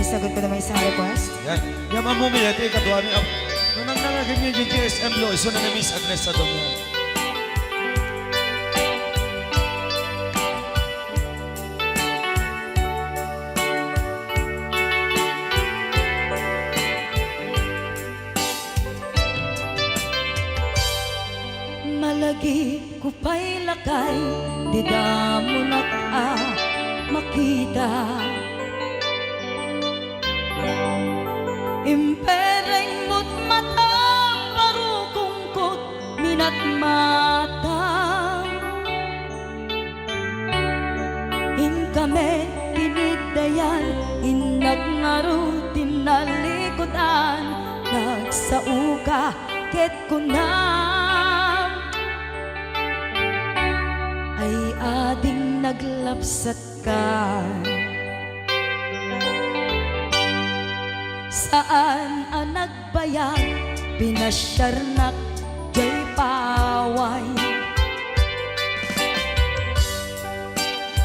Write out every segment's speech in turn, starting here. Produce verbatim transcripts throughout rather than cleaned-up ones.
Sagot ko naman sa request. Yan. Yan, Ma'am Mumi, ito yung kaduha ni Ap-, nung nang nangagin niyo yung G S M Lo, iso na ni Miss Agnes sa Domingo. Malagip ko pay lakay, di damonak a makita. Impereng mo't matam, barukongko't minatmata. Inka met iniddayan, innak ngarud ti nalikudan, nagsaoka ket kunam, ay ading naglapsatka. Saan a nagbayag, pinasiarnak jay paway.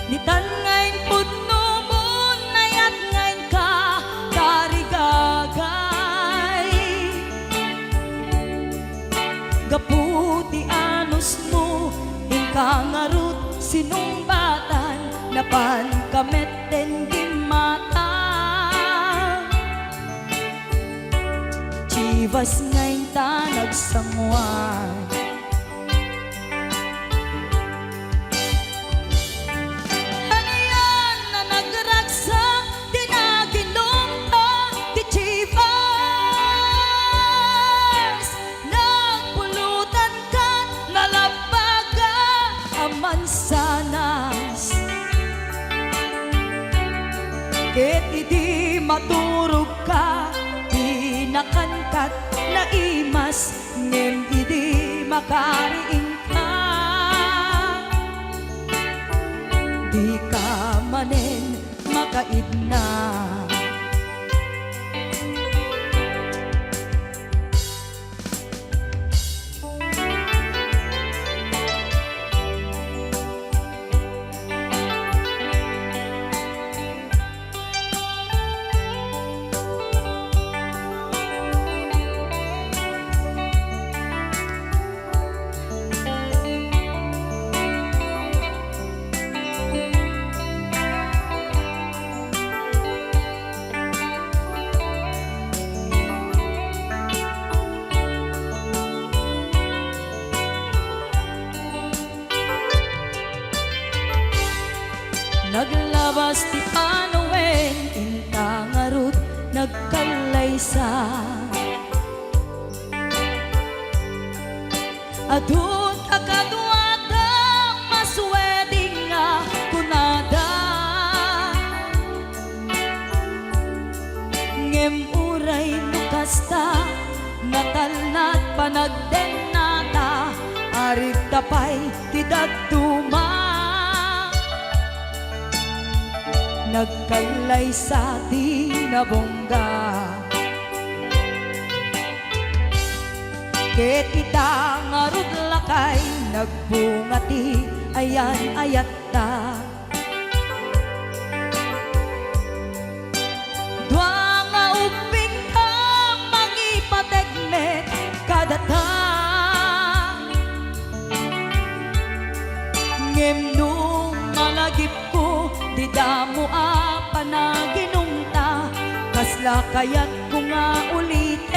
Nitan nga impudnomon, nayat nga inka tarigagay. Gapu ti anusmo, inka ngarud sinungbatan, napanka met ten gimmata. Chivas nga inta nagsanguan. Anian a nagragsak ti naginumta ti Chivas? Nagpulutan kat nalabbaga a mansanas. Ket idi maturogka, dinakan kat naimas, ngem idi makariingka, dika manen makaidna. Naglabas ti panawen, inta ngarud nagkallaysa. Adun a kaduada, masueding a kunada. Ngem uray no kasta, natalna't panagdennata, arigta pay ti dadduma. Nagkallaysa ti nabungga. Ket ita ngarud lakay, nagbunga ti ayan-ayatta. Dua nga ubbingta, mangipateg met kadata. Ngem no malagipko, di damo a panaginumta, kasla kayatko nga uliten.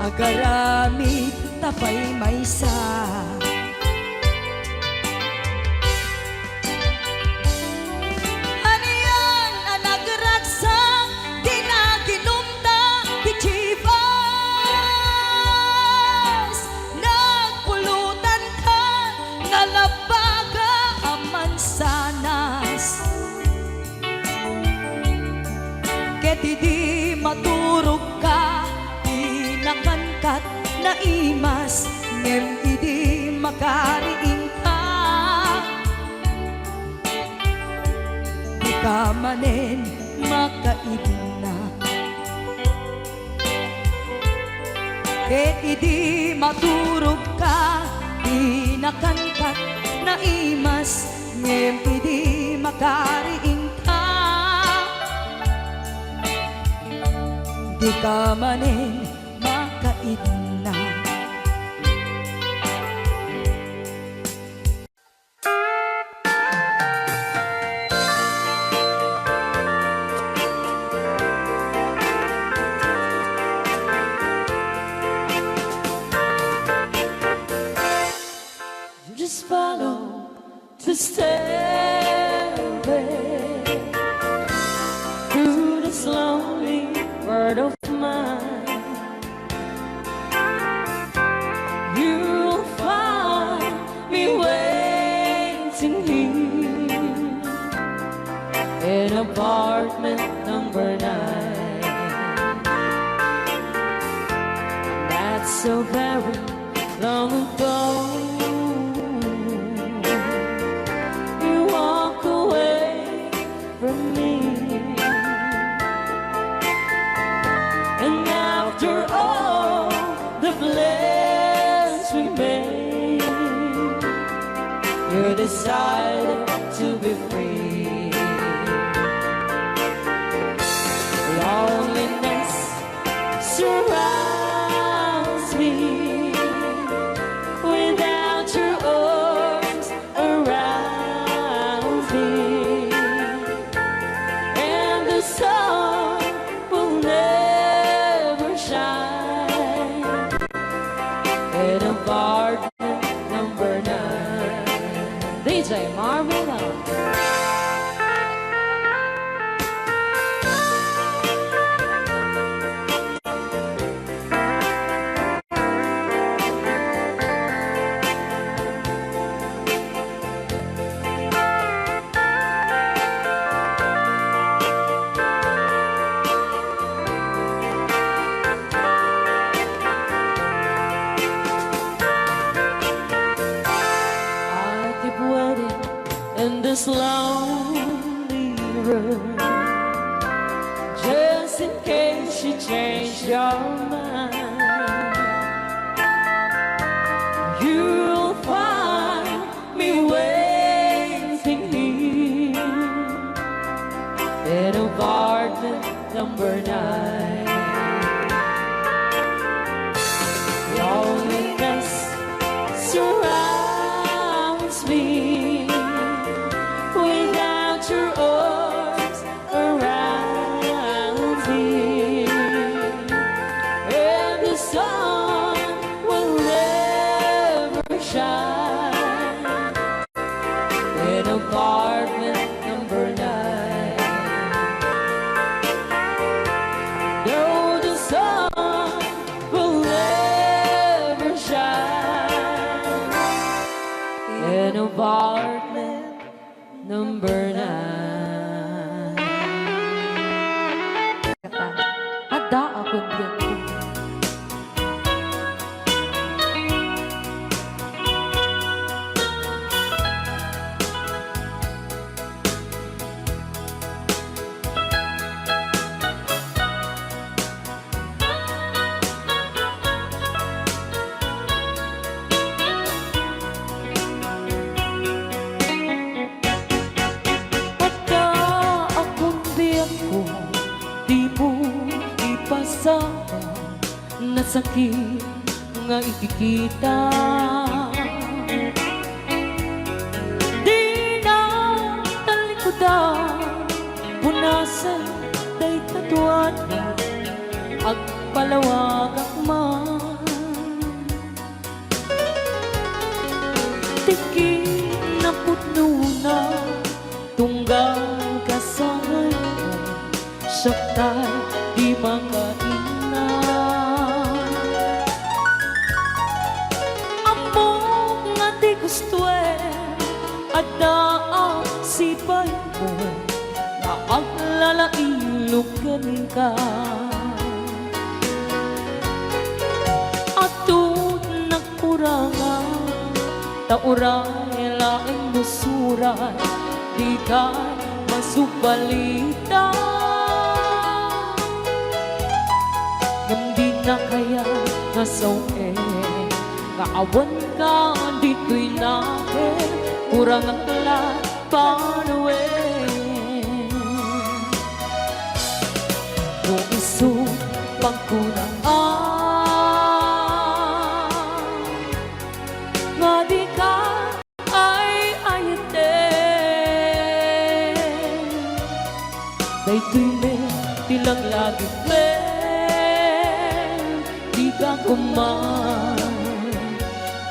Agaramid ta pay maysa. Anian a nagragsak ti naginumta ti Chivas? Nagpulutan ka, nalabbaga a mansanas. Ket idi maturogka, dinakan kat naimas, ngem idi makariingka, dika manen makaidna. Ket idi maturogka, dinakan kat naimas, ngem idi makariingka, dika manen makaidna. Just follow the stairway through this lonely world of mine. You'll find me waiting here in apartment number nine. That's so very long ago. You walk away from me. And after all the plans we made, you decided to be free. Loneliness surrounds me without your arms around me, and the sun will never shine in apartment number nine. D J Marvin Love. I keep waiting in this lonely room, just in case you change your mind. You'll find me waiting here in apartment number nine. Loneliness surrounds me without your arms around me, and the sun will never shine in apartment number nine. No, the sun will never shine in apartment number nine. Adda a kundi. Adda a kundi a dimo ipasama. Nasakit nga ikikita. Dina talikudan, punasen dayta tuana, agpalawagak man. Ti kinapudnona, tunggal kasangaymo, siak tay di makainna. Ammok nga ti gustoem, adda a sipaymo nga aglalailo kenka. Adu ti nakurangan, ta uray laeng no surat, dikay masubalitan. Ngem dina kayat nga sawen nga awanka ditoy nakem, kurangak la Panuel. No isu pagkunaan nga dika ay-ayaten, daytoy met ti laglagipem, dika koma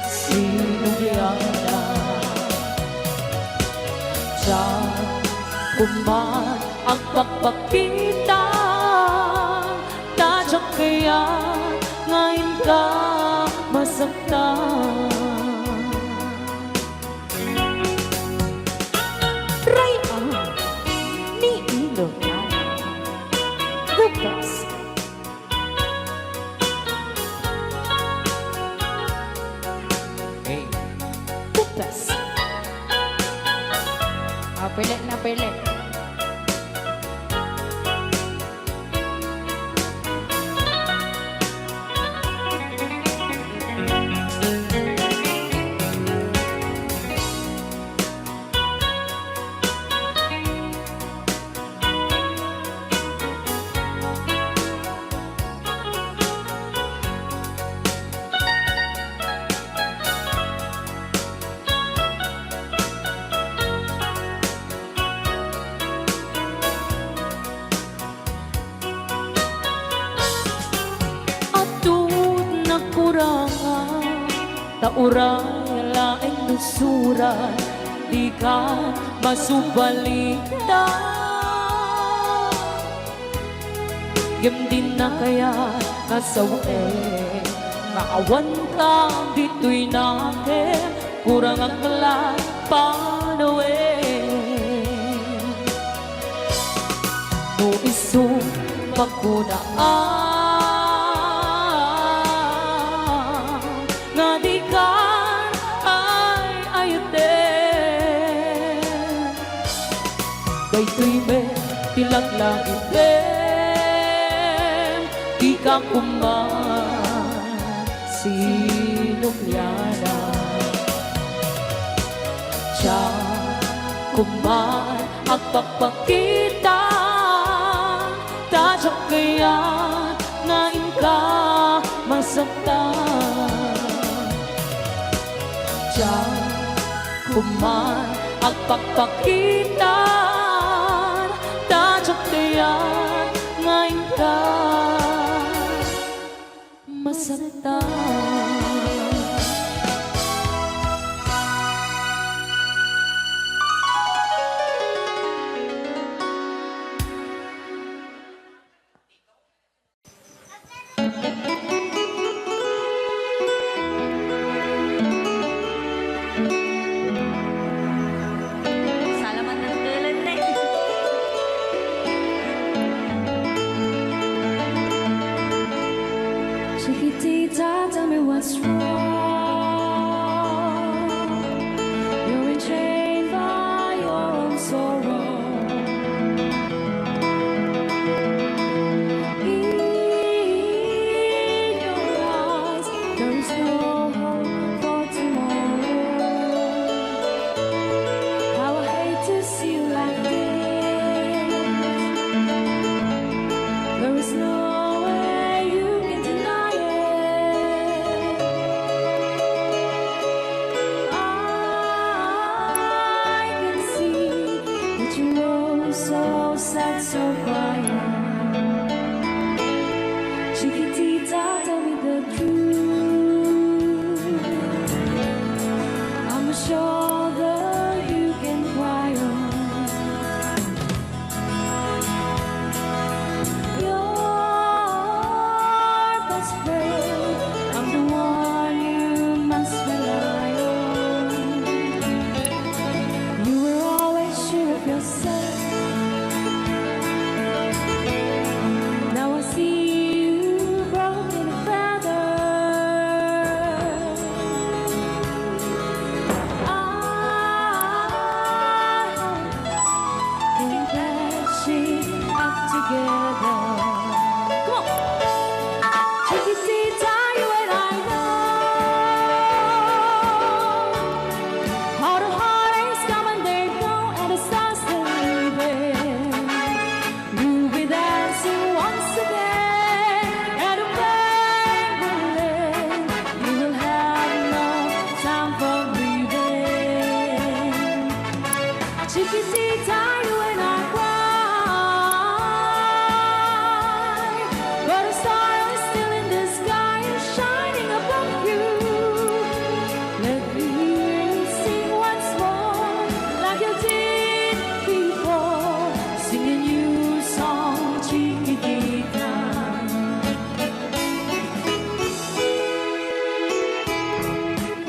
sinubliana. Diak koma agpakpakita, ta diak kayat nga inka masaktan. Ray-an ni Ilocano. The best. Hey. The best. Ah, pili na, pili. Adu ti nagkurangan, ta uray laeng no surat, dika masubalitan. Ngem dina kayat nga sawen nga awanka ditoy nakem, kurangak la Panuel. No isu pagkunaan nga dika ay-ayaten, daytoy met ti laglagipem, dika koma sinubliana. Diak koma agpakpakita, ta diak kayat nga inka masaktan. Diak koma agpakpakita, ta diak kayat nga inka masaktan. Salamat ng tulad na eh. Chiquitita, tell me what's wrong. You're enchained by your own sorrow. In your eyes, there is no hope for tomorrow. How I hate to see you like this. There is no way you can deny it. I can see that you're so sad, so quiet. Chiquitita, tell me the truth. I'm a shoulder you can cry on. Your best friend, I'm the one you must rely on. You were always sure of yourself. Chiquitita, you and I cry, but a star is still in the sky and shining above you. Let me hear you sing once more, like you did before. Sing a new song, Chiquitita.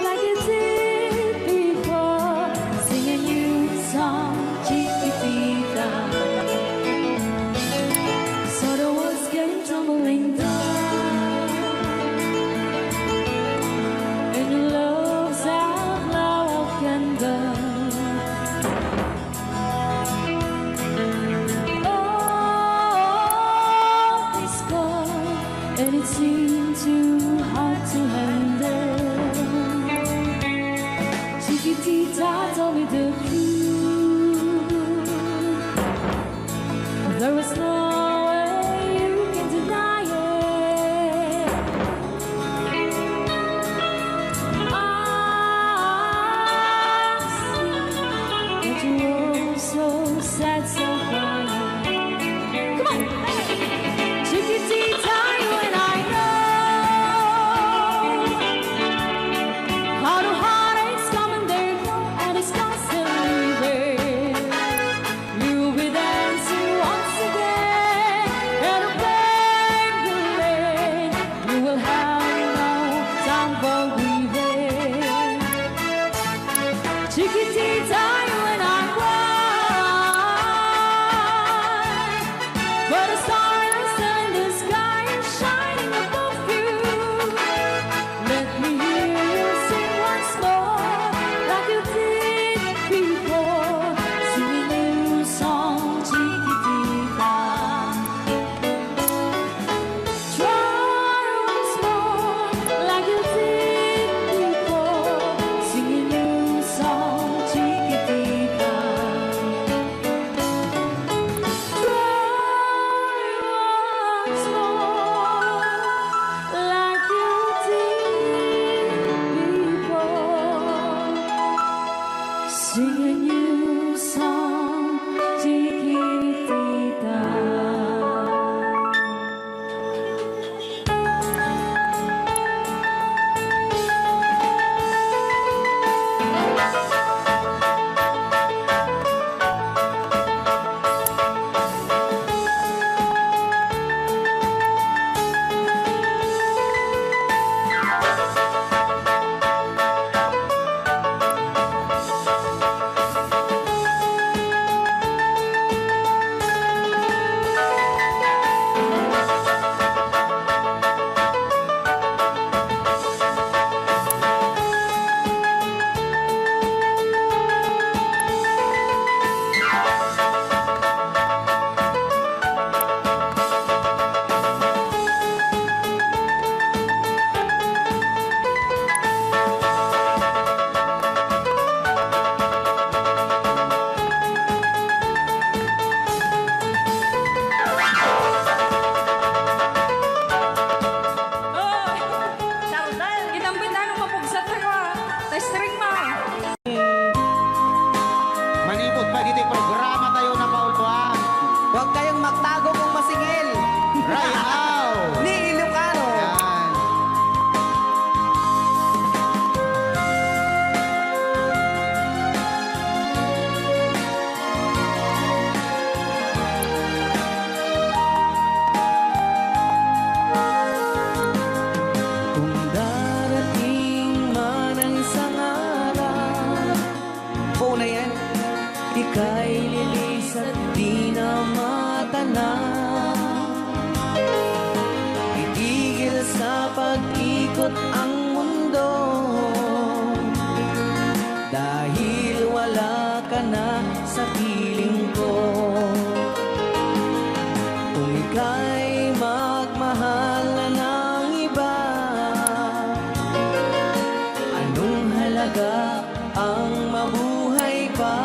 Like you did before, sing a new song, Chiquitita. So the walls came tumbling down, and your love's outlaw of candle. Oh, this call, and it seemed too hard to handle. Chiquitita, tell me the truth. There was no way you can deny it. I see that you were so sad, so crying. Come on! Chiquitita, you and I know how the heartaches come and they go, and it's constantly there. You'll be dancing once again, and the pain will end. You will have no time for grieving. Chiquitita, you and I cry, but a star is in the sky and shining above you. Let me hear you sing once more, like you did before. Sing a new song, Chiquitita. Try once more, like you did before. Sing a new song, Chiquitita. Try once more, like you did before. Sing a new song, Chiquitita. Oh, ginambit na nung mapugsat tayo, ah. Testing mo. Manipud pa ditoy programa tayo na Paul Juan. Huwag kayong magtago kung masingil. Right now. Ni Ilocano. Yan. Kung darating man ang isang araw, oo na yan. Ika'y lilisat, di na matanaw. Titigil sa pag-ikot ang mundo dahil wala ka na sa piling ko. Kung ika'y magmahal na ng iba, anong halaga ang mabuhay pa?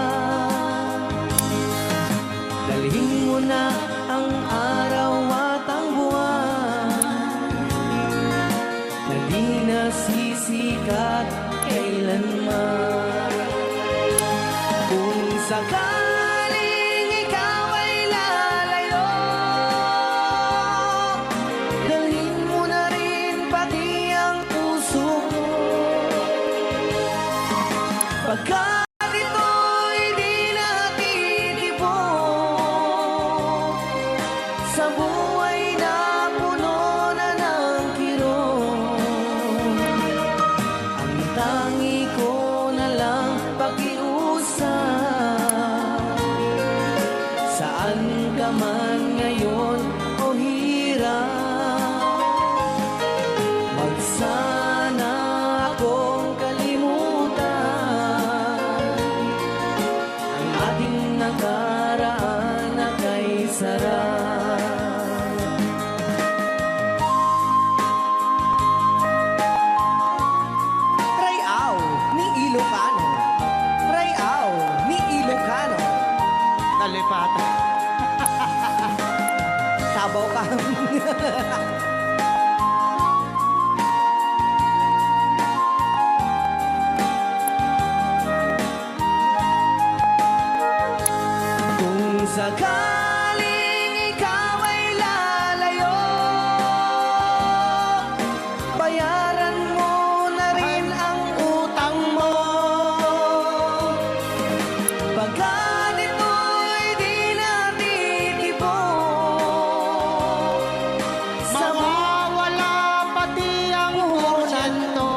Dalhin mo na ang araw at ang buwan na di na sisikat kailanman. Kung sakali Kaditoy di natitibok sa buhay na puno na ng kirot. Ang tangi ko na lang pakiusap, saan ka man ngayon o hirap, wag sana akong kalimutan, ang ating nakaraan na kay sarap. Rayaw ni Ilocano. Rayaw ni Ilocano. Nalipatan. Tabaw ka. Kung sakaling ikaw ay lalayo, bayaran mo na rin ang utang mo. Pagka dito'y di natitibok sa mawawala pati ang porsyento.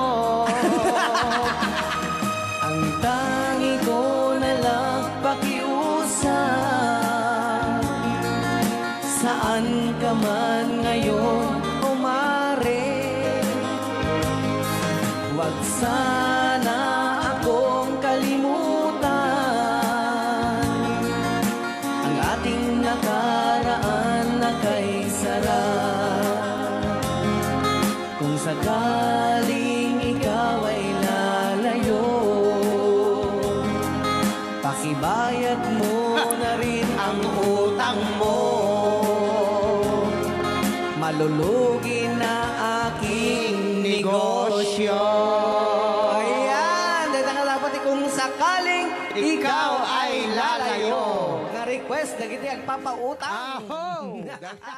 Ang tangi ko na lang pakiusap, saan ka man ngayon o mare, wag sana akong kalimutan, ang ating nakaraan na kay sarap. Kung sakaling ikaw ay lalayo, pakibayad mo na rin ang utang mo. Malulugi na aking negosyo. Ayan, dayta nga dapat kung sakaling ikaw ay lalayo. Nga request dagiti agpapautang. Aho! Dagiti.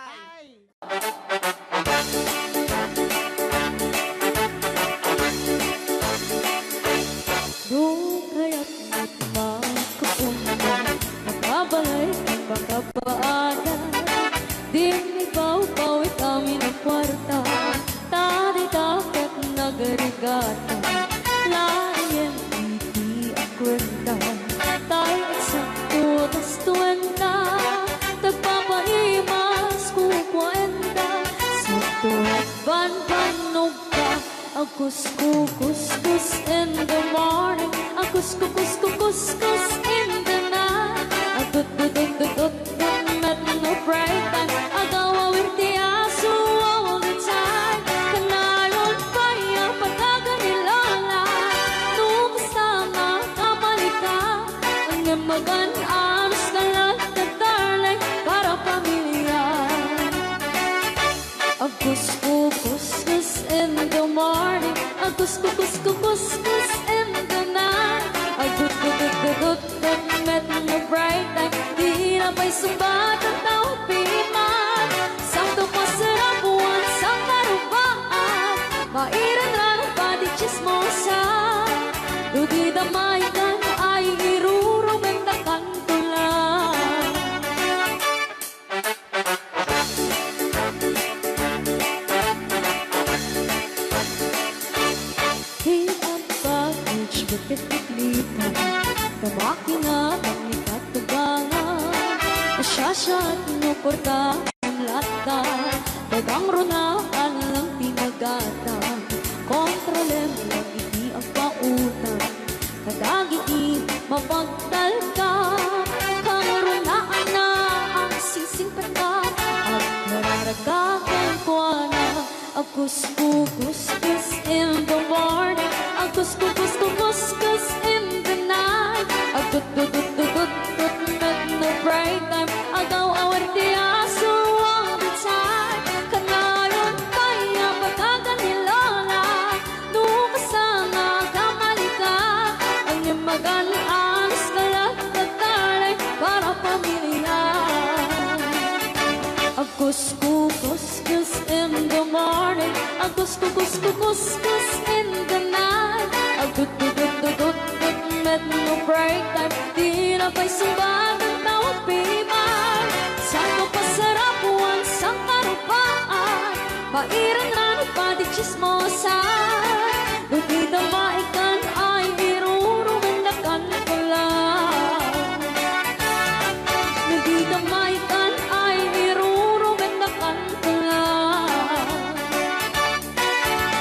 Dukayat met makapuno, makabalay ken makapaadan. Dinmi pawpaw ikamin a kuarta, ta dita ket nagrigata. Laeng iti a kuenta, tay eksakto ta suenta. Tagpapaimas ku kuenta, sakto banbannog ka. Agkuskukuskus in the morning, agkuskukuskuskus in the night. Agutgutgutgutgut met no break time. Agawawir ti aso all the time. Kanayon pay a pagkagan ni Lola. No kasta nga kamalika, ngem magan-anos ka latta, darling, para pamilya. Agkuskukuskus in the morning, agkuskukuskuskus in the night. Agutgutgutgutgut met no break time, di na pay sumbatan tao piman. Sakto pa sarabuan, sangarubaan, mairanran padi chismosan. Dudi da maikan ay irurumen ta kanto lang. Ti advantage ket tiklita, ta makina, teknika, tubangan. Asiasiat no kuarta, latta, dagang runa, alang ti nagata. Kontrolem lang iti agpautang. Kadagiti mapagtalka, karunaanna ang singsingpetka, agnararagka kenkuana. Agkuskukuskus in the morning, agkuskukuskuskus in the night. Agdutdutdutdutdut met no break time, agaw-awir ti aso all the time. Kanayon pay a pagkagan ni Lola. No kasta nga kamalika, ngem magan-anos ka latta, darling, para pamilya. Agkuskukuskus in the morning, agkuskukuskuskus in the night. Agdutdutdutdut Break time, di na pay sumbagan tao piman. Saan ko pasarapuan, saan karupaan? Pairan na ni padi chismosan. No di ta maikan ay irurumendakan ko lang. No di ta maikan ay irurumendakan ko lang.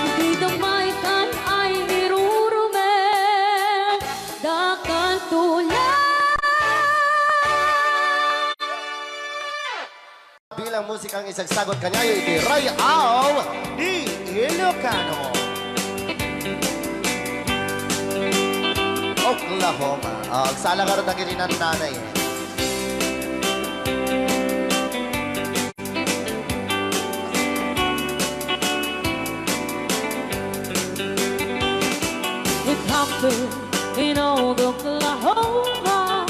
No di ta maikan ay irurumen Dakal tulang. Bilang musikang isagsagot kaniayo iti Ray-aw ni Ilocano. Oklahoma. Ah, agsala ngarud dagiti nannanay. It happened in old Oklahoma.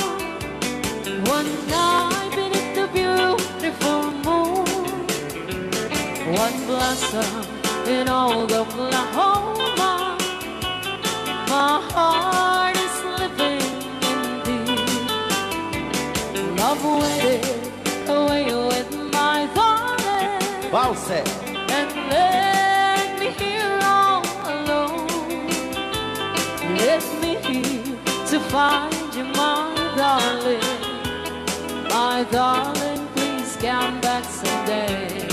One night beneath the beautiful moon. One blossom in old Oklahoma. My heart is living in thee. Love waited away with my darling. Bounce it. And left me here all alone. Left me here to find you, my darling. My darling, please come back someday.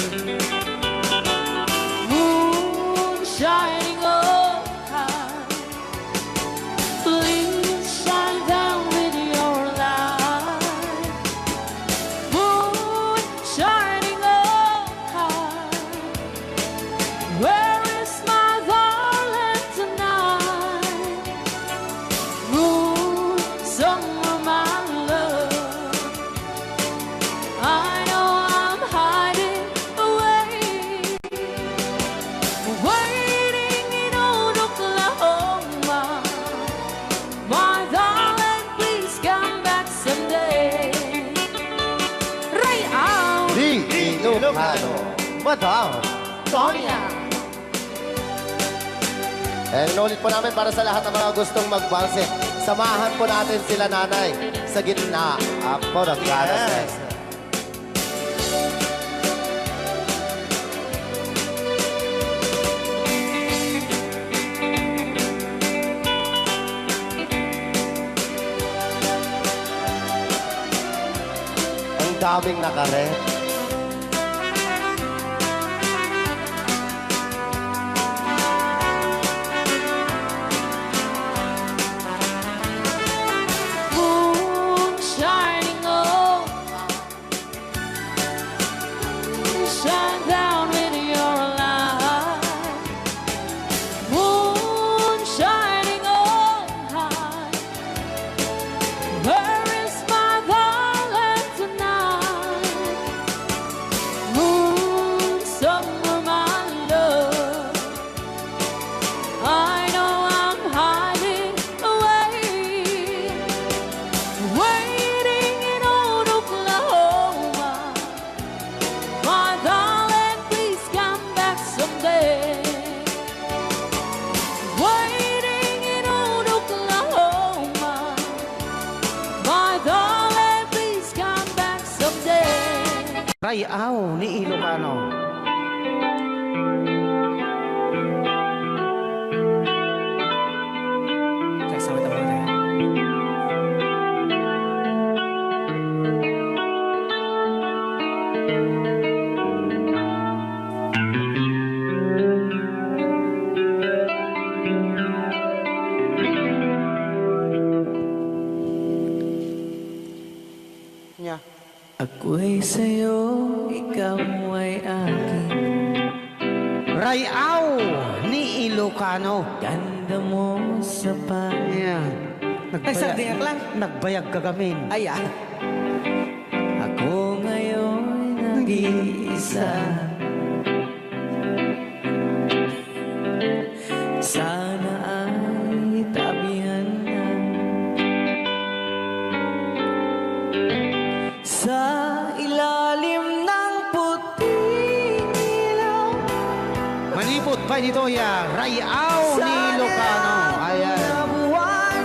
Moon shining overhead. Please shine down with your light. Moon shining overhead. Where is my darling tonight? Moon, somewhere, my love. I know I'm hiding away, waiting in old Oklahoma. My darling, please come back someday. Ray-aw ni Ilocano. Madam Tonya. Eh, inulit po namin para sa lahat ng mga gustong mag-bounce. Samahan po natin sila nanay sa gitna. Apo, nagkaras eh. Yes. Ang daming nakaret. Moon shining overhead. Shine down with your light. Moon shining overhead. Where is my darling tonight? Moon, somewhere, my love. I know I'm hiding away, waiting in old Oklahoma. My darling, please come back someday. Waiting in old Oklahoma. My darling, please come back someday. Ray-aw ni Ilocano. Nya. Ako'y sa'yo, ikaw ay akin. Ray-aw ni Ilocano. Ganda mo sa pa- Ayan. Ay, sagdi lang. Nagbayag ka gamin. Ay, ah. Ako ngayon nag-iisa. Sana ay tabihan na sa ilalim ng puting ilaw. Manipod pay ni Toya, Ray-aw ni Ilocano. Ayan. Sana ang mga buwan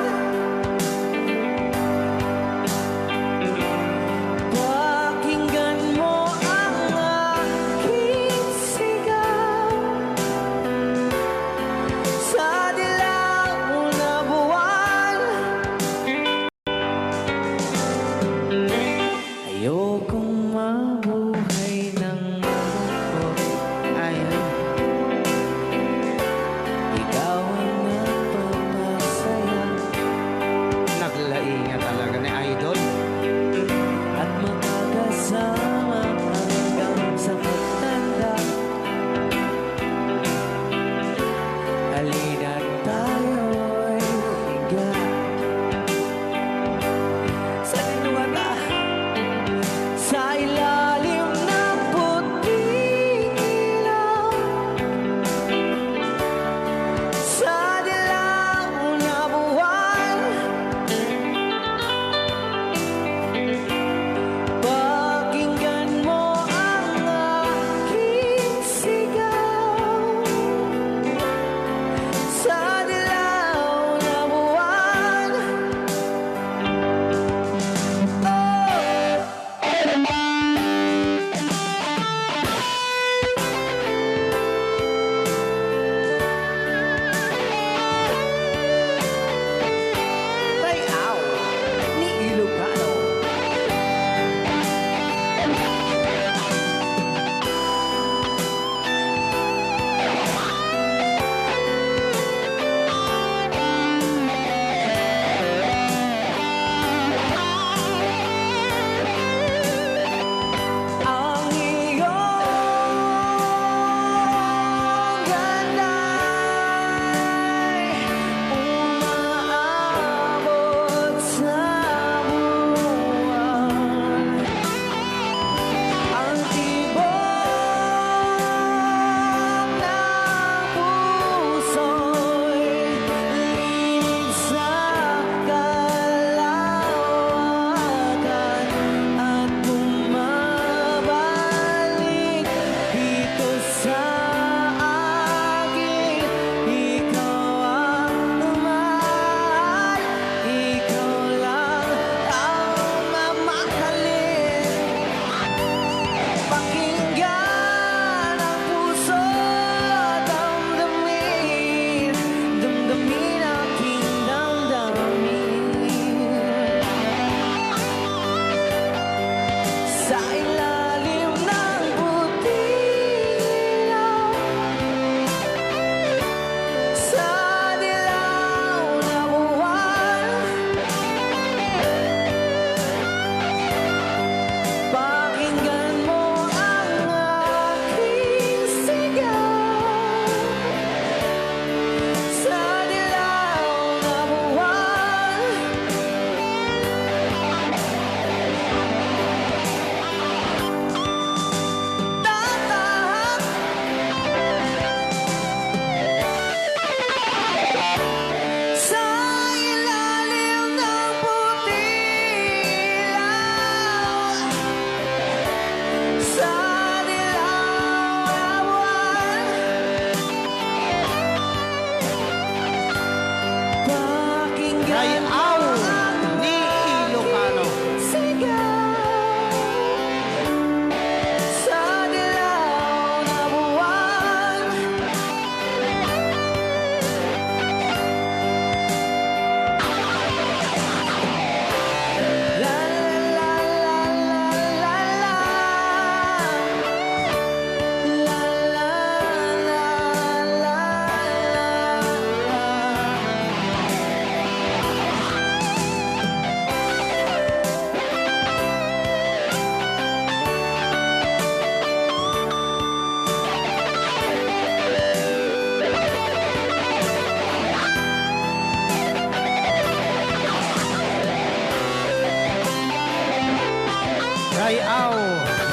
Aw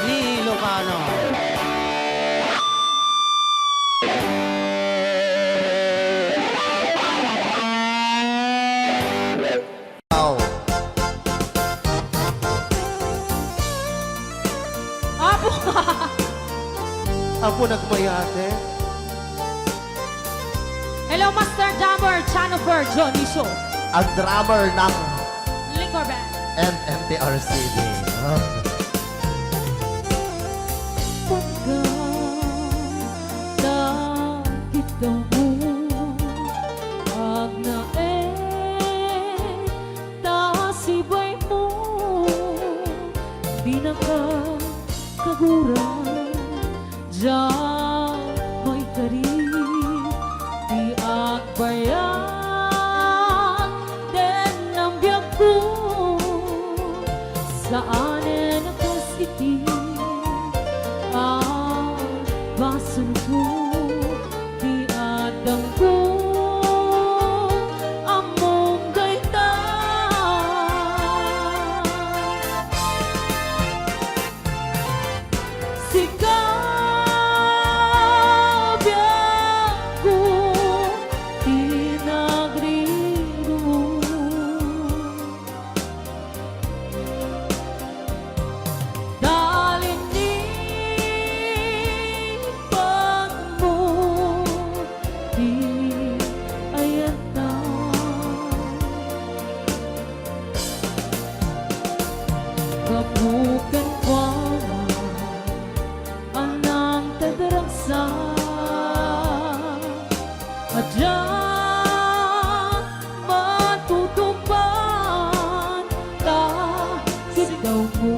ni Ilocano. Aw. Apo! Apo, nagmayate. Hello, Master Drummer Jennifer Dionisio. Ang drummer ng Liquor Band. And M T R C D. Pagka nakita mo, agnae ta sibay mo, di na ka kagura. Diak maikari ti agbayag den biagko. Saanen a kas iti a basolko ti addangko. Ammom dayta. Sika, biagko, ti nagrirong. Dalin ni pagmo ti ayanta. Gapu kenkuana, anang tadragsa, a diak matutupad ta kidawmo.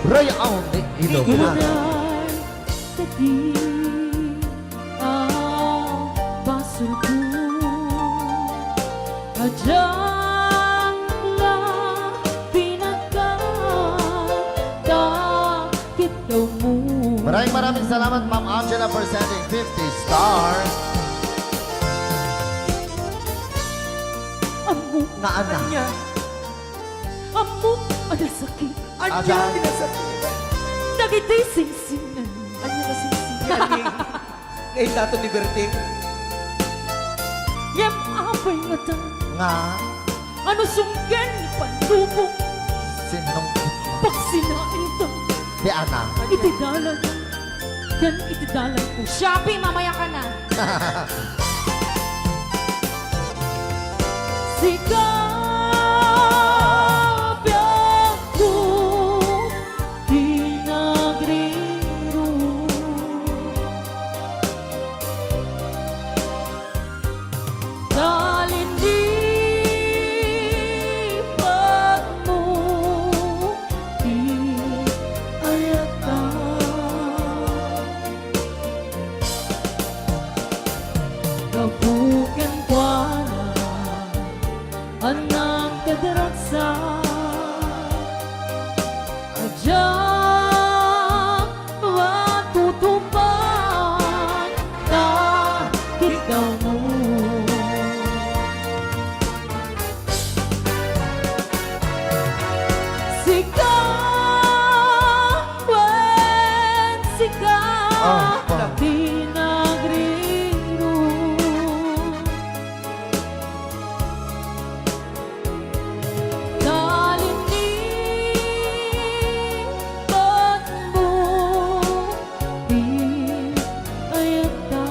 Ray Aw ni Ilocano. Inunay dagiti a basolko. Adda la pinagkata kidawmo. Maraming, maraming salamat, Ma'am Angela, for sending fifty stars. Ammok. Nga ana. Ania? Ammok a nasakit. Ania? Ania ti nasakit? Dagiti singsingnan. Ania nga singsingnan? Nga indaton ni Berting? Ngem apay ngata? Nga? Ano sungken ni panlubong? Sinong kita? Pagsinainta. Ti ana. Iti dalan. Ken iti dalan ko. Shopee, mamaya ka na. Sika, biagko, ti nagrirong. Talindipatmo ti ayatna. Gapu kenkuana, anang kadragsa, a diak matutupad ta kidawmo. Sika, wen sika, ah, ah, ti nagrirong. Talindipatmo ti ayatna.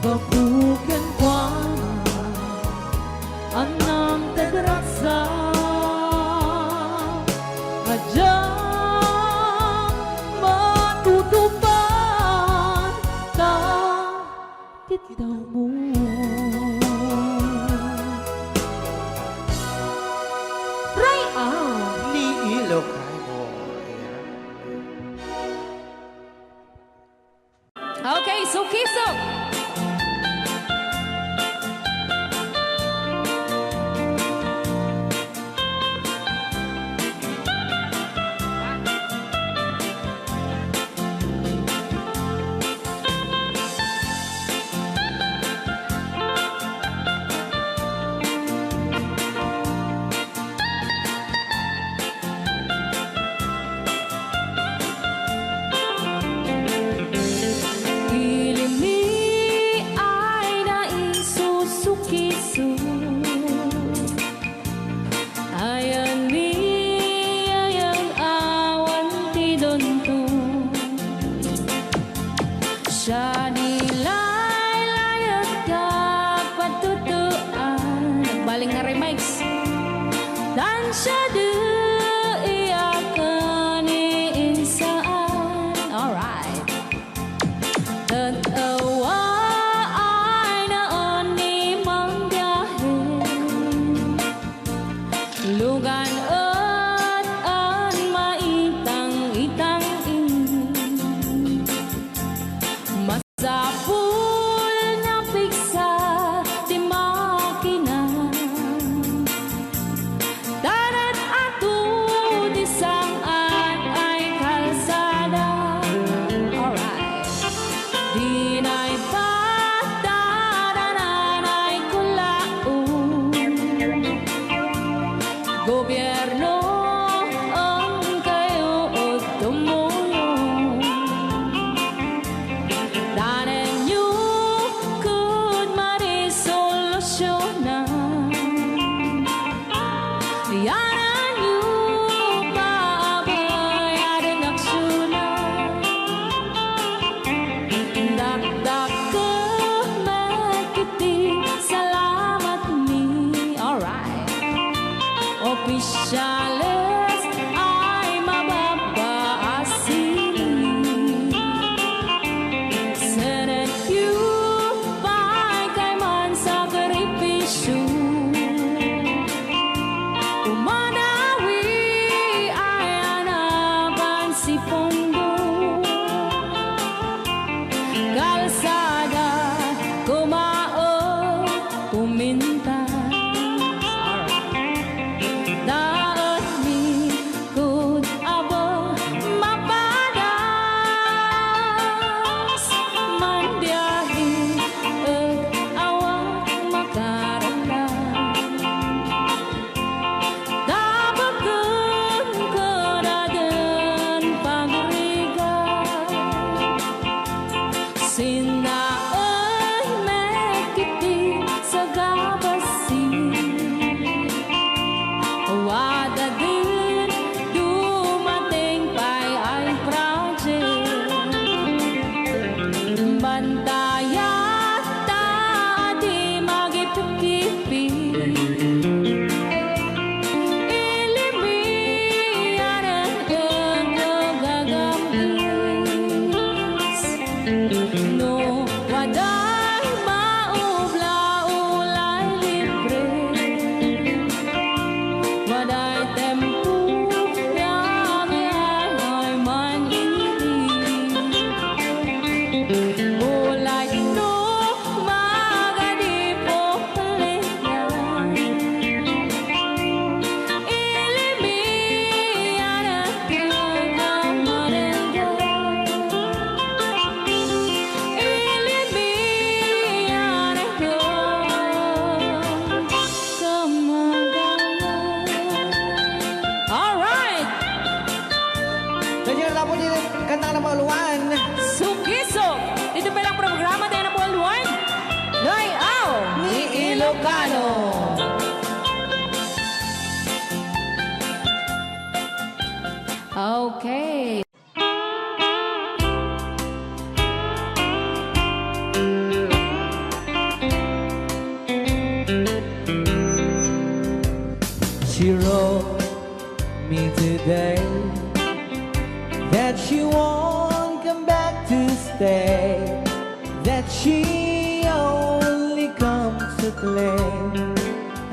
Gapu kenkuana, anang kadragsa, a diak matutupad ta kidawmo. Ray Aw ni Ilocano. Ayan. Okay, so kiso. Sadi laylayek ket patutuan. Nagbaling nga remix. Tan siadi iyaken ni insaan. Alright. Tet awa ay naan ni mangbiahe. Lugan et an maitang-itang ini. Masapul nga piksa ti makina. Tanet ato ti saan ay kalsada. Alright. Dinay patadanan ay kulaon. Gobierno, ang kayo o tumulong. Danenyo kud marisolusyona. Yanenyo paabay aden aksiyona. Dakdakkel met iti salamat mi. Alright. Opisyales ay mababa a sining. Senenyo pay kayman sakripisyo. Umadawi ay anapan si Pondo. Kalsada, kumaon, pumintas. Alright. Daetmi kud abo mapadas, manbiahe et awan makararag. Tabaken ket aden pagrigat. Sinnaen met iti sagabasi. Wadaden dumateng pay ay project. Bantayat ta di magipipit. Ilimianen ket gagam-is. No waday maubla, ulay libre. Waday tempo, yami ay man-idi. Ulay no magadi po Alright! Kanya na po din kanta na mauluan. Sukisok! Dito pa lang programa tayo na po, Luan. Nay Aw ni Ilocano. Okay. She wrote me today that she won't come back to stay, that she only comes to play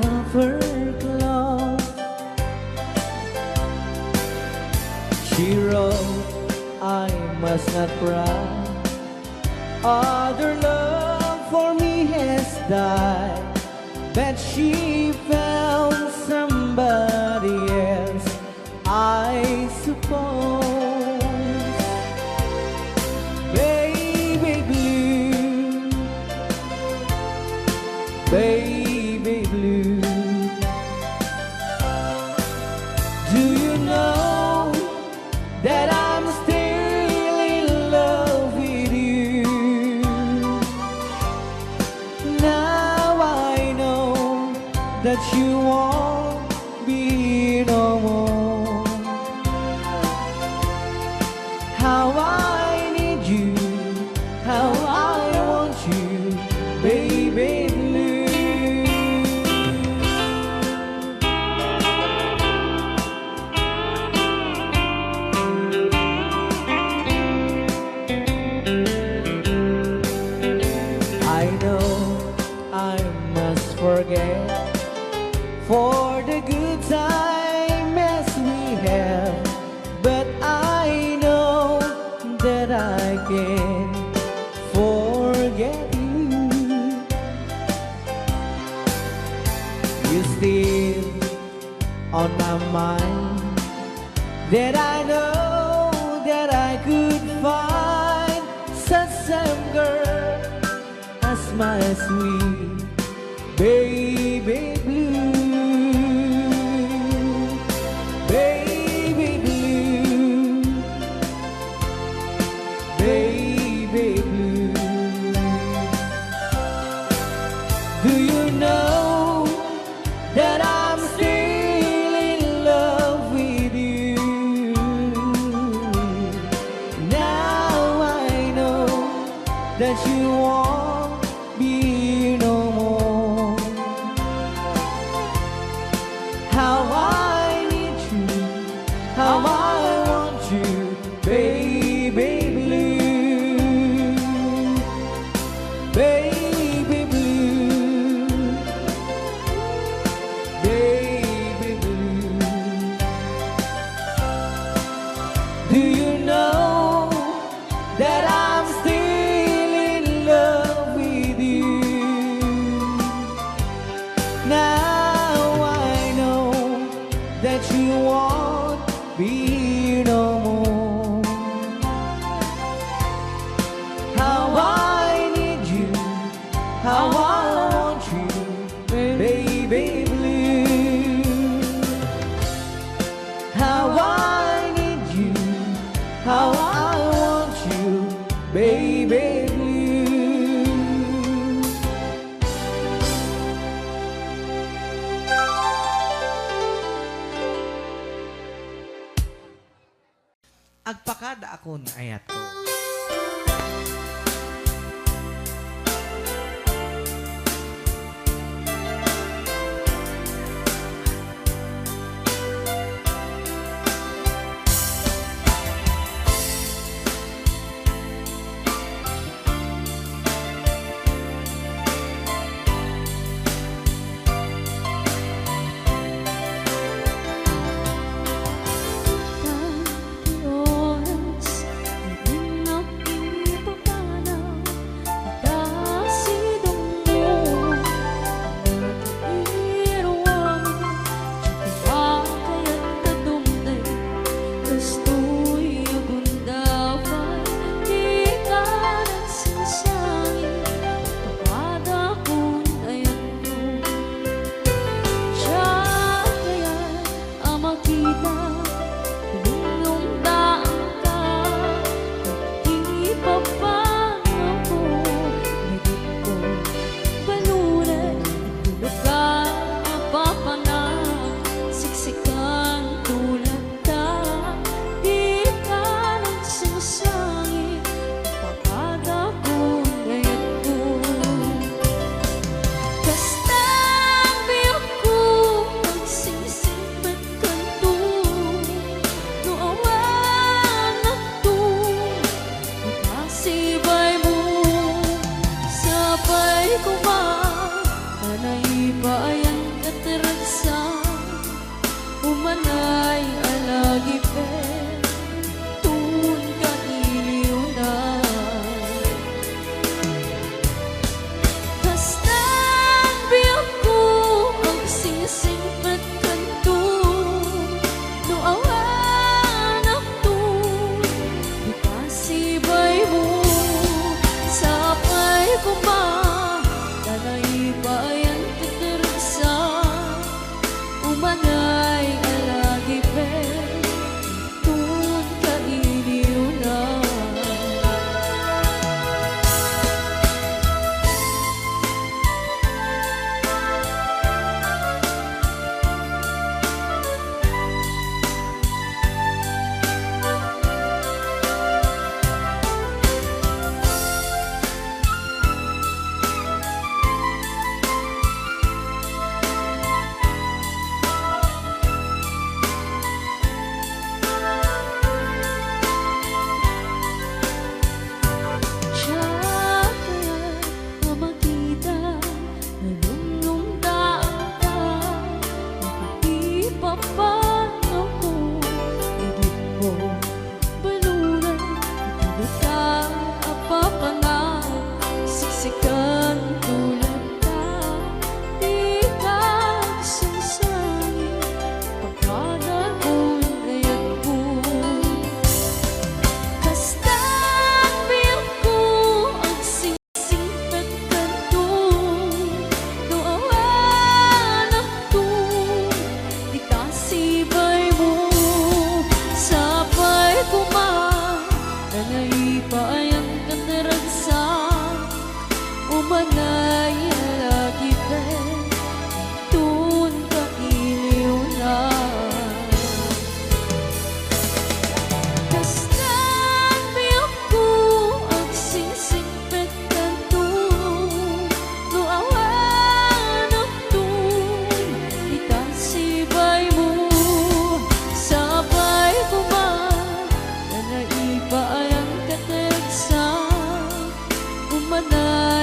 of her clothes. She wrote, "I must not cry. Other love for me has died." But she found somebody else, I suppose. Baby blue, baby blue, do you know that I'm still in love with you? Now I know that you won't be no more. How I need you, how get you. You're still on my mind. That I know that I could find such same girl as my sweet baby blue, baby blue, baby blue. Do you know that I'm still in love with you? Now I know that you won't be here no more. How I need you, how I want you, baby blue, baby blue, baby blue. Do you know that I'm still in love with you? Now I know that you won't be here no more. How I need you, how I want you, baby blue. How I need you, how I want you, baby blue. Agpakadaakon, ayatko.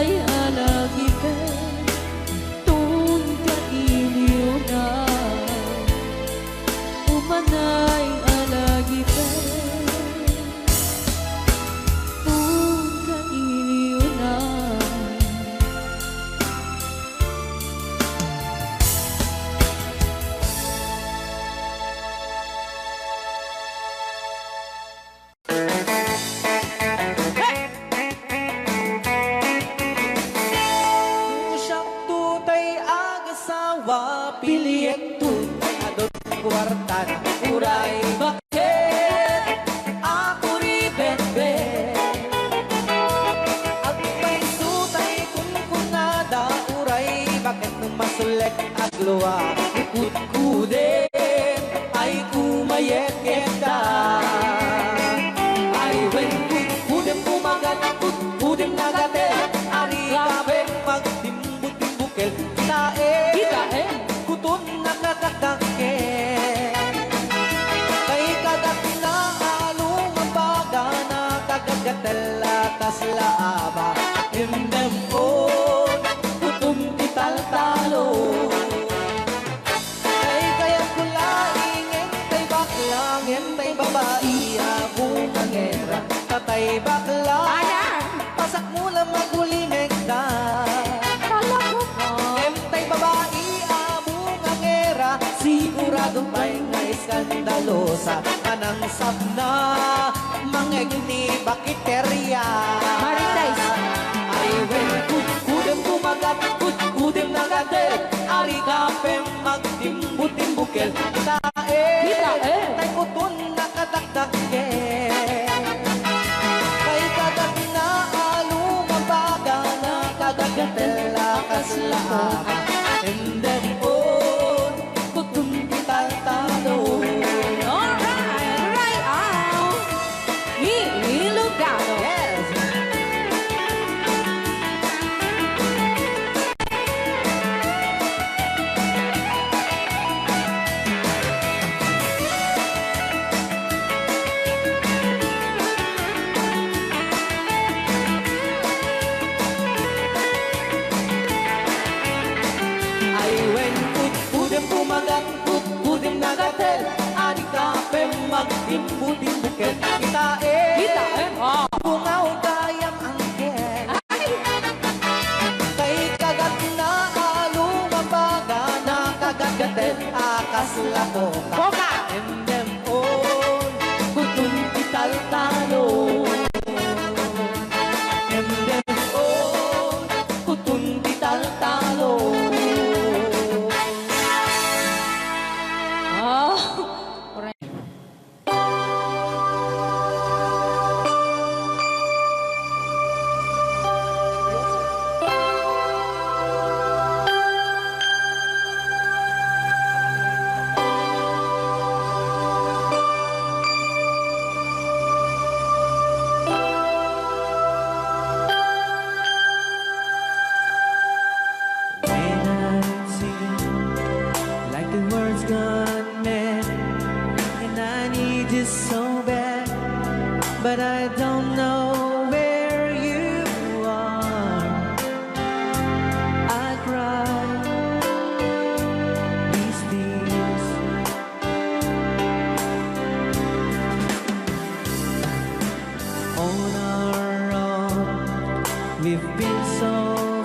Ay alagipem, tunta iliona. Umanay alagipem, tunta iliona. Siak tay agasawa, piliek tay adun kuarta, uray baket a kuribetbet. Agpayso tay kunkunada, uray baket no masulek aglua, ikudkudem ay kumayeketa. Ay wen, kudkudem kumagat, kudkudem nagatel, ari kapen magtimbutimbukkel. Kitaem. Kitaem. Kuton nakatakdakkel. Kay kagatna a lumabaga, nakagagatel a kasla aba. Imdem on, kuton ti taltalo. Kay kayatko laeng, ngem tay bakla, ngem tay babai a bungangera. Tatay bakla. Ayan. Pasakmo la magulimekda. Talaga ka. Ngem tay babai a bungangera, sigurado pay nga eskandalosa. Anang sabna, mangegni bakiteria. Marites. Ay wen, kudkudem kumagat, kudkudem nagatel, ari kapen magtimbutimbukkel. Kitaem. Kitaem. Tay kuton nakatakdakkel. Kay kagatna a lumabaga, nakagagatel a kasla aba. Imdem on, kuton ti taltalo. Alright, ang Ilocano. Yes. Ay wen, kudkudem kumagat, kudkudem nagatel, ari kapen magtimbutimbukkel. Kitaem. Kitaem, ah. Bungaw gayam anghel. Ay. Kay kagatna a lumabaga, nakagagatel a kasla koka. Koka. Imdem on, kuton ti taltalo. Imdem on, kuton ti taltalo. Ah, When I see like the world's gone mad, and I need you so bad, but I don't know where you are. I cry these tears on our own. We've been so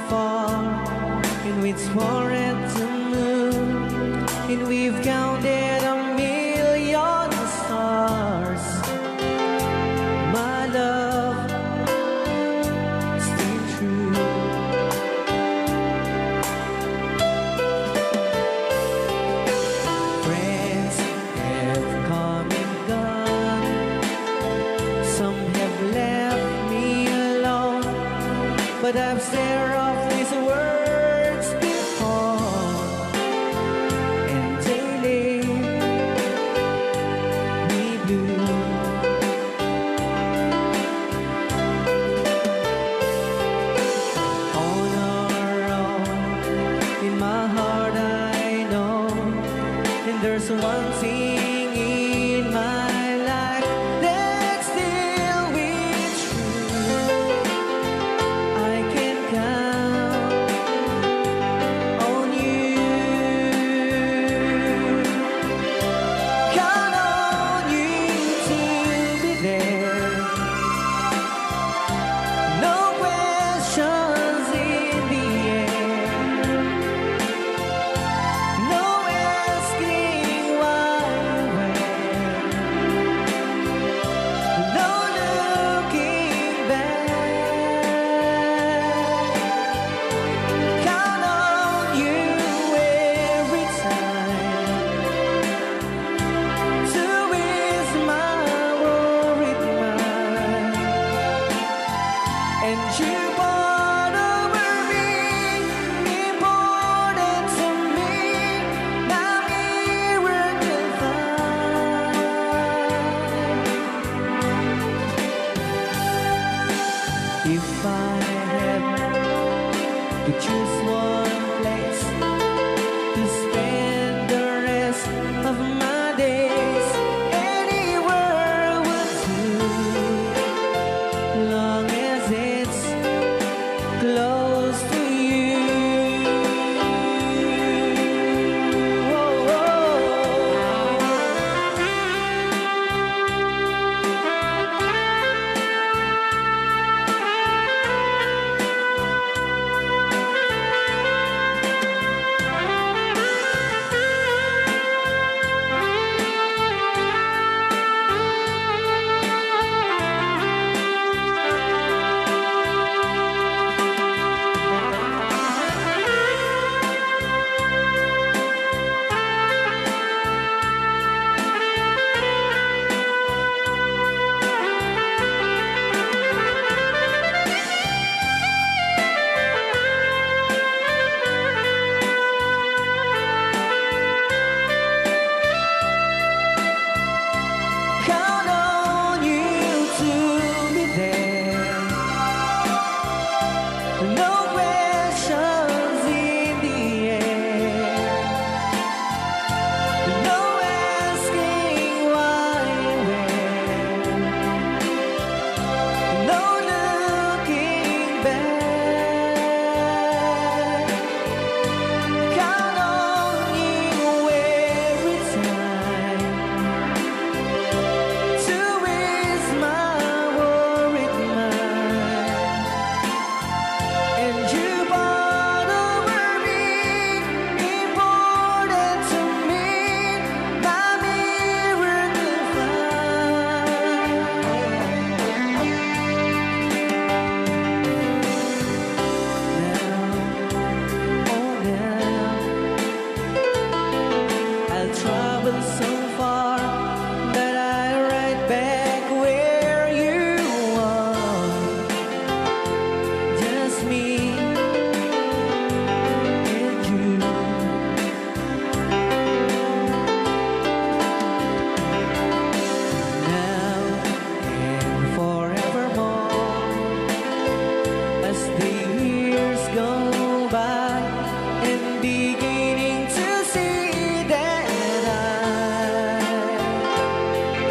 far, and we've swore at the moon, and we've counted a million stars. My love, stay true. Friends have come and gone. Some have left me alone, but I've said of these words before, and they leave me blue. On our own, in my heart I know, and there's one thing in my life that still will true. I can count Choose one place to spend the rest of my days. Anywhere would do, long as it's close to you. Count on you to be there. No questions in the air. No asking why and when. No looking back. Count on you every time to ease my worried mind. And you bond over me, important to me, my miracle find. Now, oh now, I'll travel so far that I right back where you are. Just me and you. Now and forevermore, as the years go by, and beginning to see that I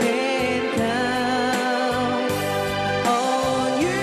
can count on you.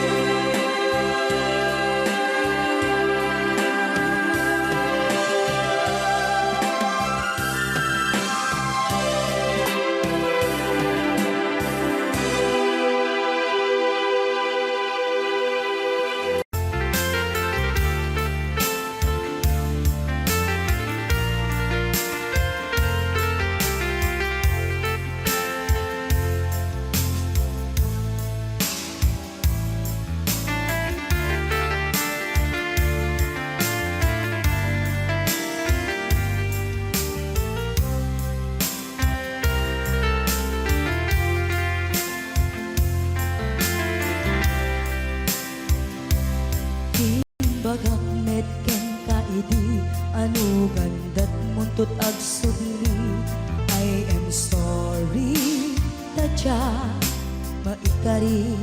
Imbagak met kenka idi, ano gandat muntot agsubli. I am sorry, ta dia maikari.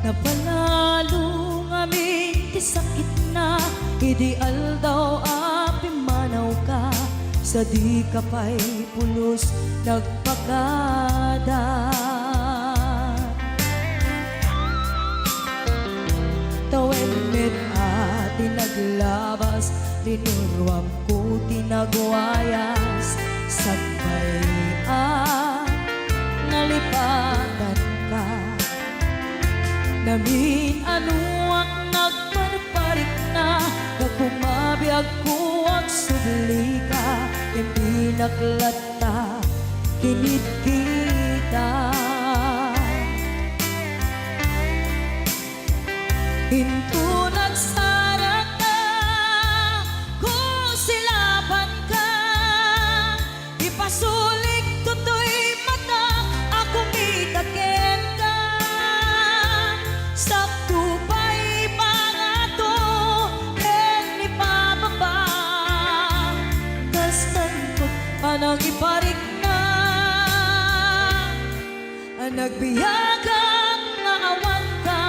Napanalo ngamin ti sakitna idi aldaw a pimmanawka, sadika pay pulos nagpakada. Tawen met a ti naglabas, linuruamko ti nagwayas, sakbay a nalipatanka. Namin-anoak nagparparikna, gapu mabiagko agsublika, impinak latta kinitkita. Inton agsaraka, kusilapanka, ipasulik toy matak a kumita kenka. Sakto pay pangato ken ipababa, kas nangkot a nangiparikna a nagbiagak nga awanka.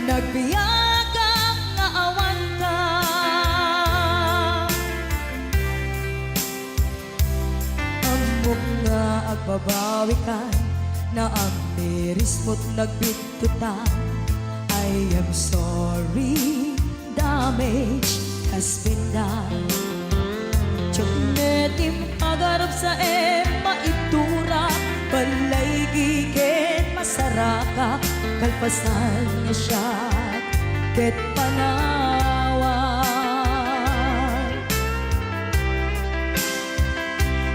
Nagbiagak nga awanka. Ammok nga agbabawikan, naamirismo't nagbidtotan. I am sorry, damage has been done. Diak met impagarupsaem maitura, balay ken masaraka, kalpasan nga siak ket panawan.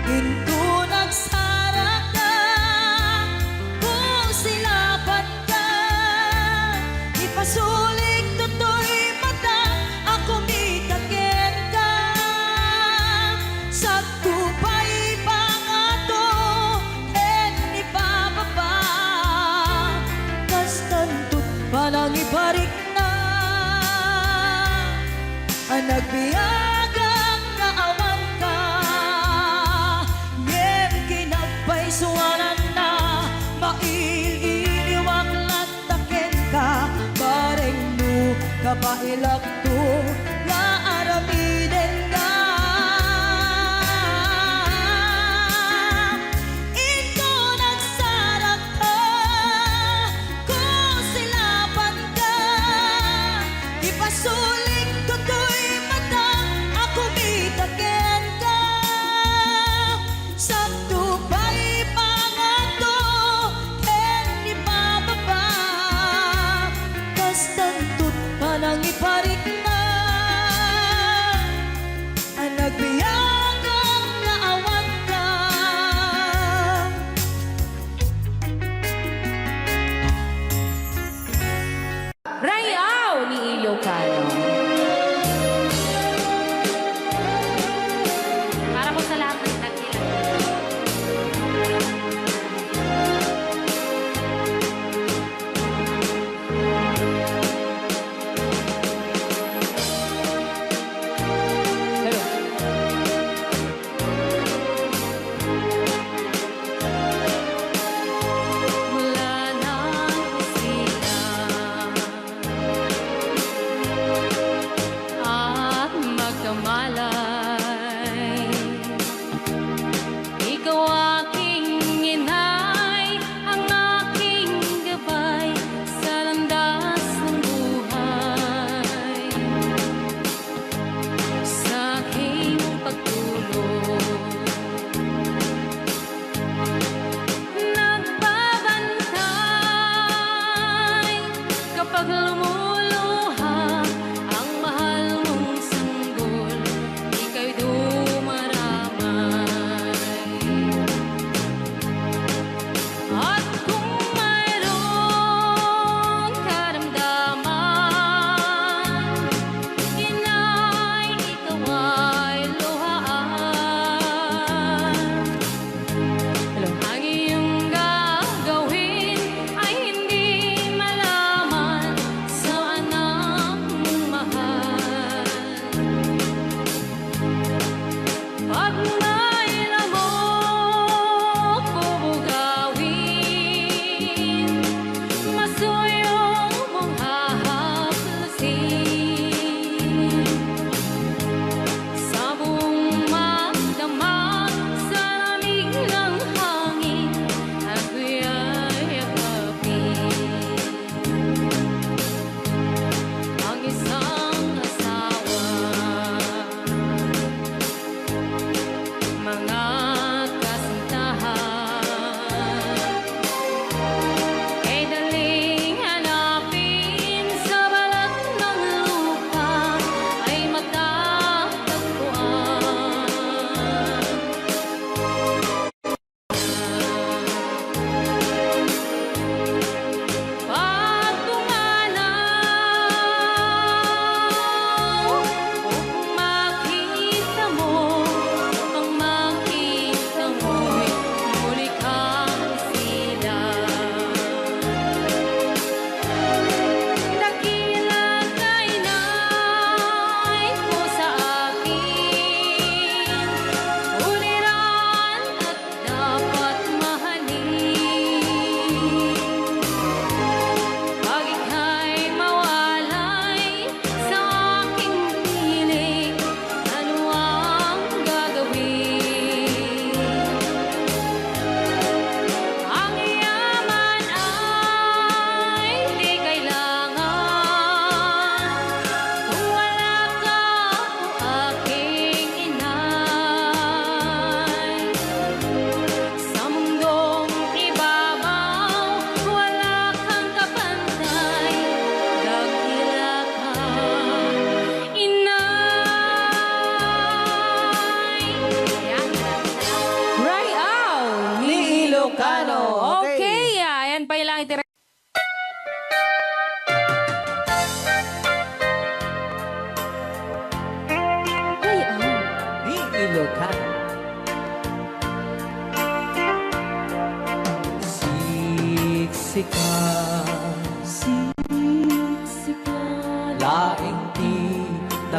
Inton agsarakka, kusilapanka, ipasulik toy mata a kumita kenka. Sagto pay pangato ken ipababa, kastanto't panangiparikna. A nagbiagak nga awanka, ngem kinapaysuananna, mail-iliwak latta kenka, bareng no kabaelakto nga aramidenka. Inton agsarakka, kusilapanka, ipasulik toy mata a kumita kenka. Sagto pay pangato ken ipababa, kastanto't panangiparikna.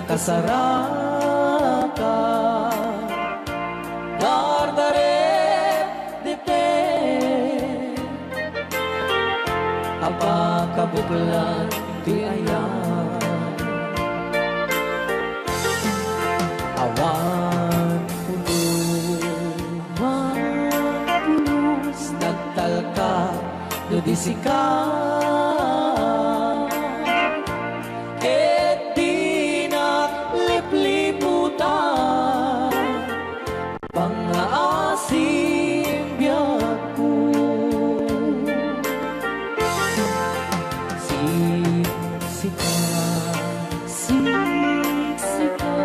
Kasaraka, dardarep dipe, a pakabuklan ti ayan. Awan pulo, awan pulos, nagtalka no di sika. Ket dinak lipliputan pangngaasim biagko. Siksika, siksika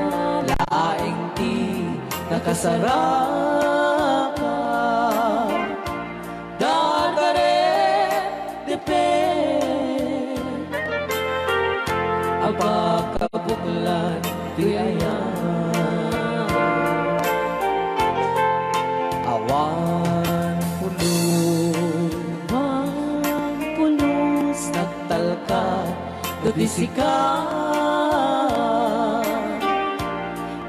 laeng ti nakasaraka. Dardarep dipe, a pakabuklan ti ayan. Awan pulo, awan pulos, nagtalka no di sika.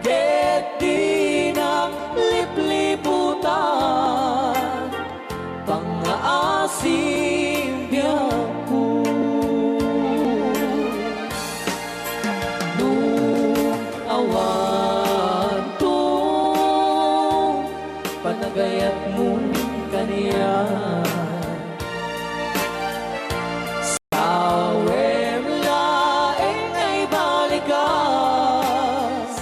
Ket dinak lipliputan pangngaasim biagko. No awanto panagayatmo kaniak, sawem laeng nga ibalikas.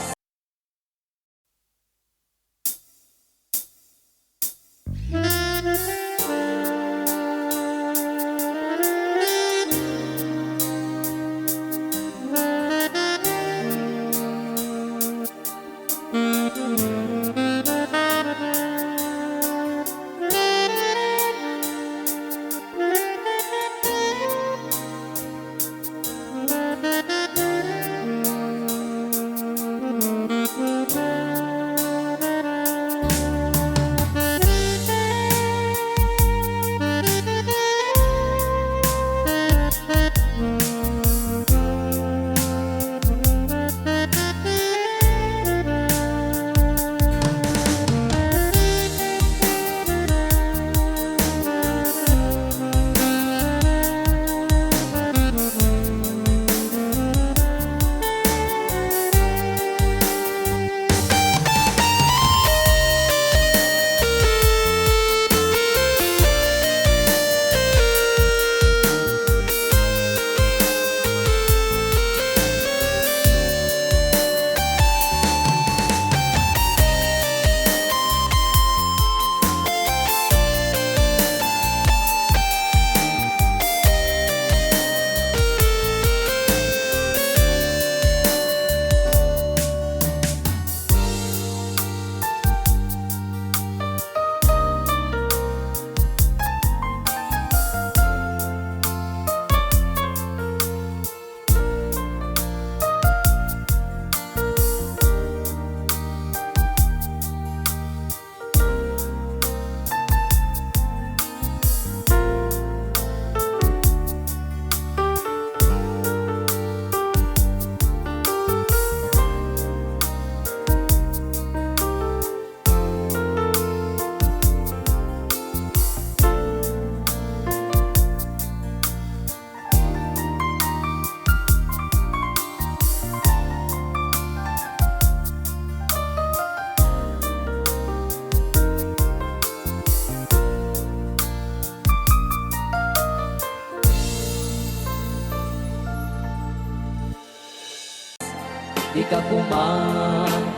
Dika koma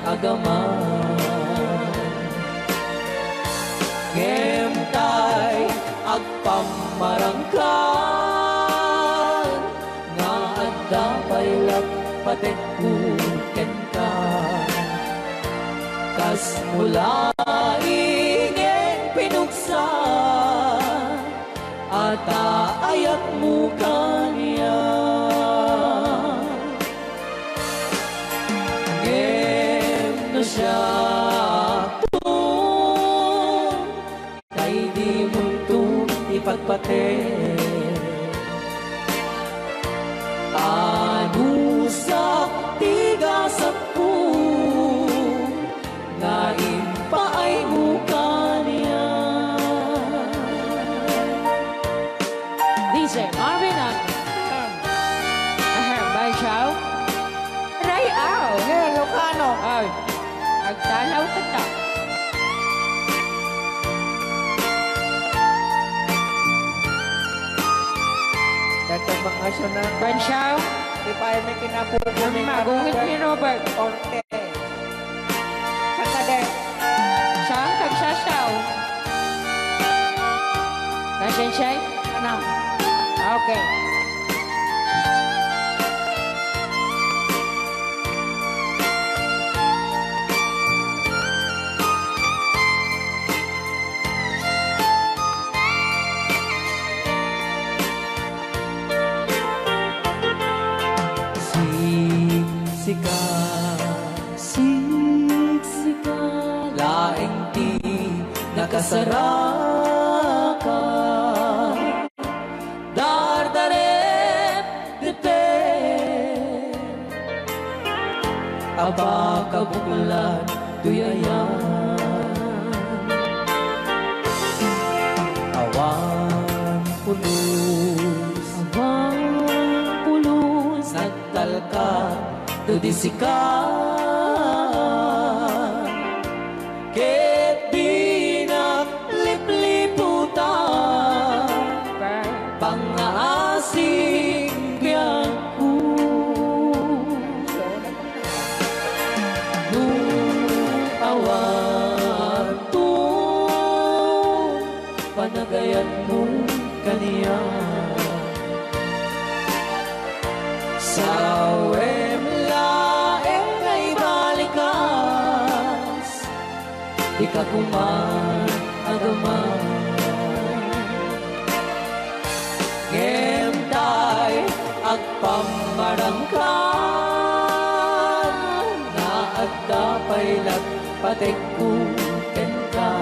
agaman, ngem tay agpammarangkan nga adda pay lappatekko kenka. Kas mula ingen pinuksa, a taayatmo kaniak. Ngem no siak to, tay dimonto ipagpateg. Anusak ti Jose Marvin ang, ahem, Bansiaw. Ray-aw. Ilocano. Ay, agtalaw ka ta. Dagdag bakasyon na. Bansiaw. Ipay may kinapupo ni Magungit ni Robert. Orte. Kakade. Saan kagsasaw? Kasensiay? Ano? Okay. Siksika, siksika, laeng ti nakasaraka. Dardarep, depe, a pakabuklat toy ayan. Awan pulos, awan pulos, nagtalka no di sika. Ket dinak lipliputan pangngaasing biagko. No awanto panagayatmo kaniak, sawem laeng nga ibalikas. Dika koma agaman. Ngem tay agpammarangkan nga adda pay latpatekko kenka.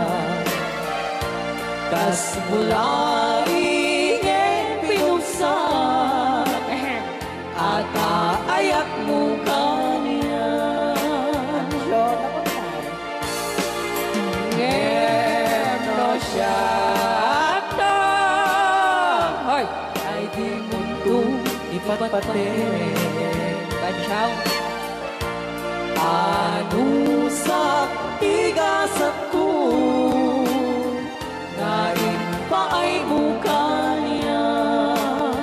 Kas bulaing pinugsa, a taayakmo kaniak. Ngem no siak ta, hoy, ay dimonto ipatpate. Bansiaw. Anusak ti gasatko nga impaaymo kaniak.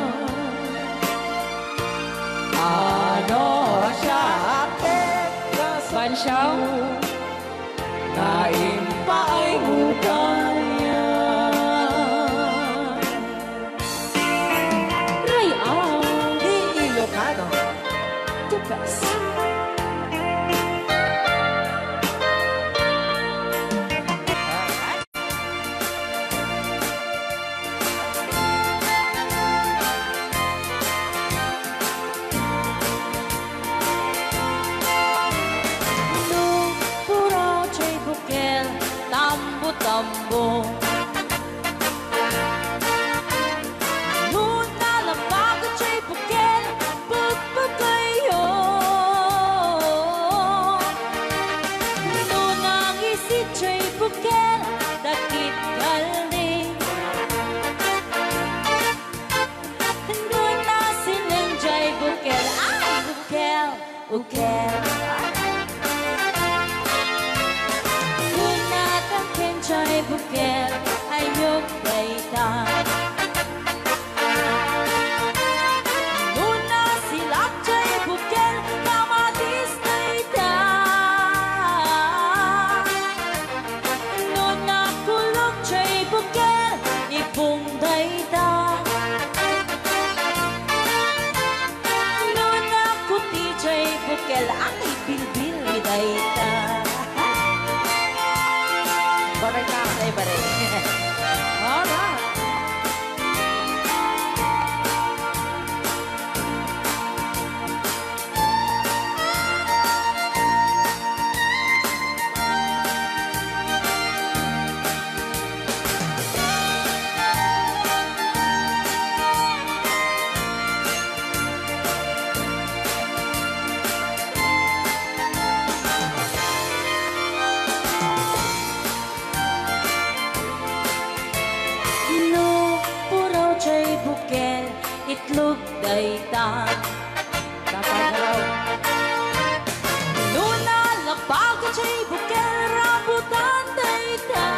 Ano siak, Bansiaw? Nga impaaymo kaniak. Ray-aw. Ilocano. The best. No puraw jay bukel, tambo-tambo. No nalabag jay bukel, pagpagayo. No nangisi jay bukel, dakit kaldi. No nasileng jay bukel, ay, bukel, bukel. No natangken jay bukel, ayok dayta. No nasilak jay bukel, kamatis dayta. No nakulok jay bukel, ibong dayta. No nakuti jay bukel, ay, Ken itlog dayta. Dapat raw. No nalapaga jay bukel, rambutan dayta.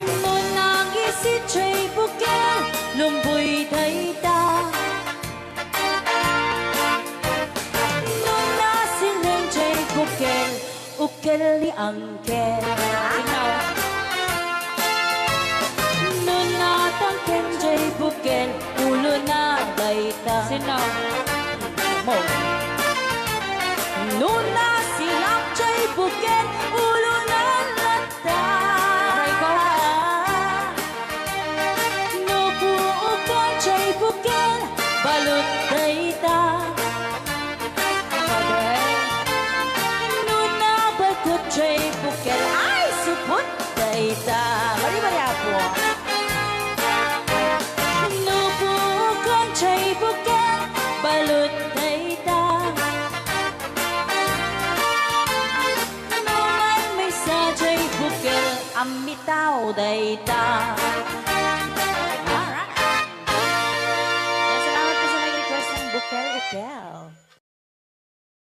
No nangisit jay bukel, lumboy dayta. No nasileng jay bukel, ukel ni Angkel. Sino? No natangken jay bukel, ulona dayta. Sino? Mo. No nasilak jay bukel, ulona latta. Aray ko. No puokan jay bukel, balud dayta. Pwede. No nabalkut jay bukel, ay, supot dayta. Bali, bali, apo. No puokan jay bukel, balud dayta. No maymaysa jay bukel, ammitaw dayta. Alright. Yan, salamat po sa nag-request ng bukel-ukel.